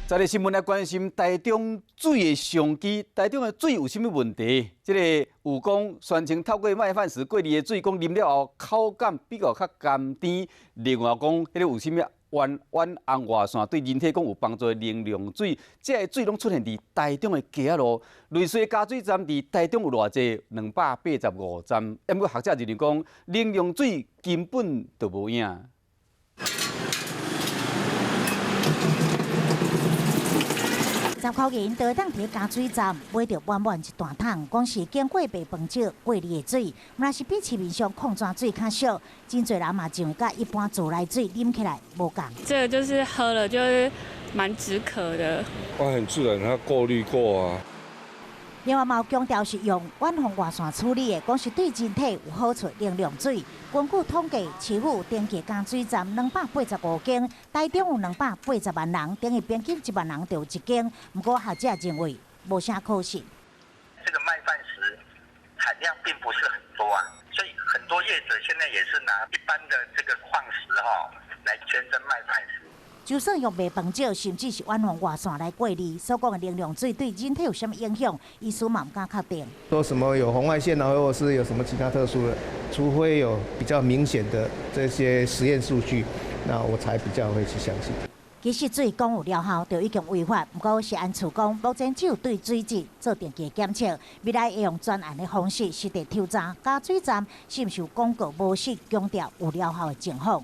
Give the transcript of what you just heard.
這个新聞來關心台中水的商機，台中的水有啥物問題？這个有講宣稱透過麥飯石過濾的水，講啉了後口感比較較甘甜。另外講，彼個有啥物遠紅外線對人體講有幫助的能量水，這个水攏出現佇台中的街仔路，類似的加水站佇台中有偌濟？285站。毋過學者認為講，能量水根本就無影。10箍銀就會當佇加水站買著滿滿一大桶，講是經過白飯石過濾的水，若是比市面上礦泉水較俗，真濟人嘛認為佮一般自來水啉起來無仝。這個就是喝了就是蠻止渴的。它很自然，它過濾過啊。另外嘛強調是用遠紅外線處理的，講是對人體有好處能量水。根據統計，市府登記加水站285間，台中有280萬人，等於平均1萬人就有一間。毋過學者認為無啥可信。這個麥飯石產量並不是很多啊，所以很多業者現在也是拿一般的這個礦石哈來宣稱麥飯石。就算用麥飯石，甚至是遠紅外線來過濾，所講的能量水對人體有啥物影響，醫師嘛毋敢確定。說什麼有紅外線啊，或者是有什麼其他特殊的，除非有比較明顯的這些實驗數據，那我才比較會去相信。其實水講有療效，就已經違法。毋過食安處講，目前只有對水質做定期檢測，未來會用專案的方式實地抽查加水站是毋是有廣告模式強調有療效的情況。